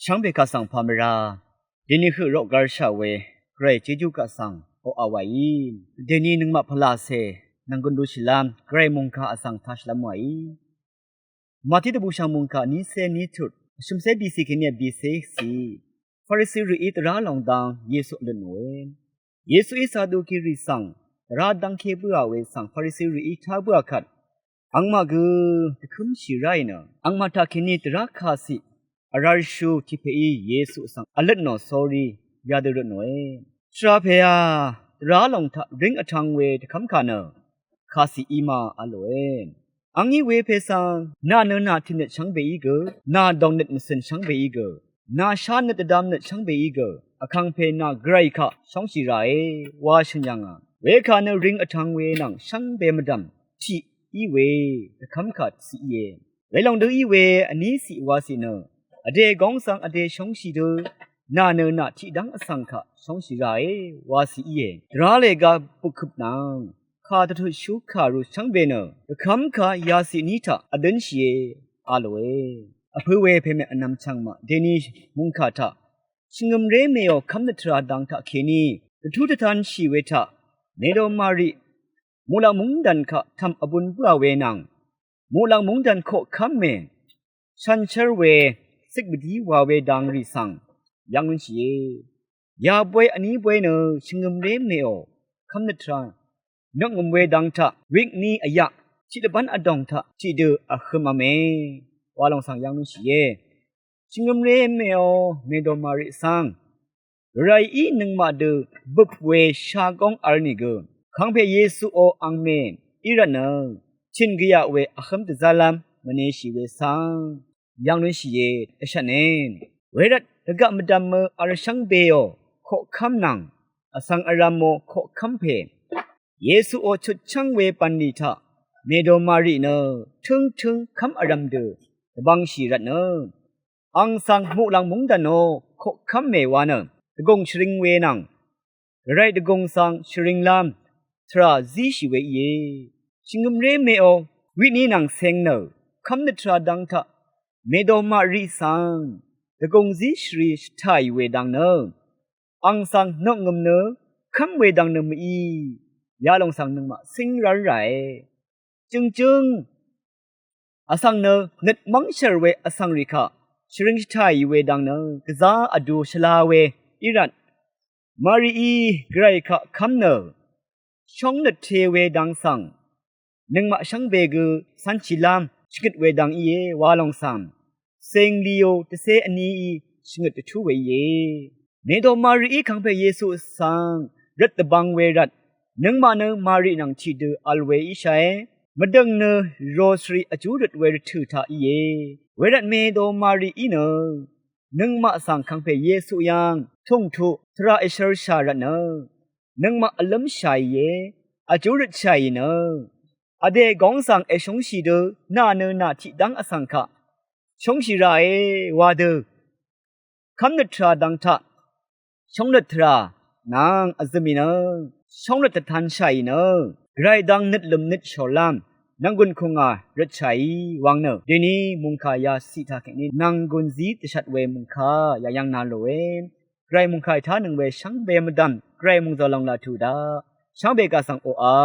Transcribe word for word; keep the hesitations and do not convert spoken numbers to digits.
Shvngbe kaq svng pà mvrà deni høq roq garshaq we Gvray jejú kaq svng oqà wàí. Deni nøngmaq pvlacè nv̀nggøn lushìlv́m Gvray mòngkà vsvng tashìlv́m wàí. Màtí dvbùshv̀ng mòngkà nícé ní tut, vshø̀mcé bìcì kèní vbìcé ciq, Farisi rìí dvrá lòng dang Yesu vløtnòe. Yesuí Saduki rì svng dvrá dv́ngké bǿà we svng Farisi rìí tá bǿà kvt, angmaq gø dvkǿmshì ráì nø, angmaq taqkèní dvrá kàciq vrv̄lshú tiq pèí Yesu svng vløtnò sórí yadø røtnòe. Tvrà pèá, dvrá lòng taq ríng vtv̄ng we dvkv́mkà nø kàciq í ma a lòe. Angí we pè svng, nà nø nà tiqnøt shvngbeí gø, nà dòngnøt mvcø̀n shvngbeí gø, nà shánøt dvdvmnøt shvngbeí gø, vkàngpè nà Gvray kaq shóngshì ràe wa shø̀n yà ngà. Wekà nø ríng vtv̄ng we nvng shvngbe mvdv̀m tiq í we dvkv́mkà ciq íe. Welòng dø í we vní ciq waciq nø, vdè góng svng vdè shóngshì dø, nà nø nà tiqdv́ng vsvng kaq shóngshì ràe waciq íe. Dvrá lèga bukkøp nvng kà dvtutshú kàru shvngbe nø, dvkv́mkà yaciq ní taq vdǿnshìe a lòe. Vpø̄ we pèmè vnvm chv̀ngmaq deni mòngkà taq, shvngø̀mré mèò kv́mnøt tvrà dang taqkèní dvtú dvtanshì we taq, Medo Mari muqlàng mungdàn kaq tv̀m vbun bǿà we nvng, muqlàng mungdàn koqkv́m mè shànshér we, cik mvdí wa we dang rì svng yv́ng lúnshìe. Ya boy vní boy nø shvngø̀mré mèò kv́mnøt tvrà nøngø̀m we dang taq, wik ní vyaq tiqdvbv́n vdòng taq tiqdø vhø̄mv̄me wa lòng svng yv́ng lúnshìe. Shvngø̀mré mèò Medo Mari svng, Gvrayí nøngmaq dø bøp we shagóng vl nìgø, kàngpè Yesuò angmè í rvtnø, tìn gvyaq we vhǿm dvzálv́m mvneshì we svng yv́ng lúnshìe dvshvtne. Wervt dvgaq mvdv̀mø vl shvngbeò koqkv́m nvng, vsvng vrv̄mò koqkv́m pè Yesuò chutchv́ng we bv̀nlì taq, Medo Mari nø tǿngtǿng kv́m vrv̄m dø dvbvngshì rvtnø, ang svng muqlàng mungdànò koqkv́m mè wa nø, dvgùng shvring we nvng, Gvray dvgùng svng shvringlv́m tvrà zíshì we íe. Shvngø̀mré mèò wik ní nvng ceng nø, kv́mnøt tvrà dang taq, Medo Mari svng dvgùng zí shvri shvtàì we dang nø, ang svng nøngø̀m nø kv́m we dang nø mví, yalòng svng nøngmaq cíng rv́l ràe. Jø̀ngjǿng vsvng nø nøt mv́ngshv̀r we vsvng rì kaq shvring shvtàì we dang nø, gvzá vdu shvla we í rvt, Marií Gvray kaq kv́m nø shóngnøtte we dang svng, nøngmaq shvngbe gø cv́nshìlv́m shvngøt we dang íe wa lòng svng, ceng liò dvcé vníí shvngøt dvtú we íe. Medo Marií kàngpè Yesu svng røt dvbvng we rvt, nøngmaq nø Mari nvng tiqdø vl we íshàe. Mvdø̀ng nø rosary vjú røt we rvtø̀ taq íe. Wervt Medo Marií nø nøngmaq svng kàngpè Yesu yv́ng tùngtuq tvrà èshølshà rvtnø, nøngmaq vlǿmshàìe, vjú røtshàì nø, vdè góng svng èshúngshì dø, nà nø nà tiqdv́ng vsvng kaq shóngshì ràe wa dø, kv́mnøt tvrà dang taq shóngnøt tvrà nvng vzø̀mì nø, shóngnøt dvtanshàì nø, Gvray dang nøt lø̀mnøt shòlv́m nvnggùn kùngà røtshàì wvng nø, dèní mòngkà yaciq taqkèní nvnggùn zí dvshvt we mòngkà yayv́ng na lòe. Gvray mòngkà ètánøng we shvngbe mvdv̀m, Gvray mòngzø̀l lòng laq tuq daq, shvngbe kaq svng oqà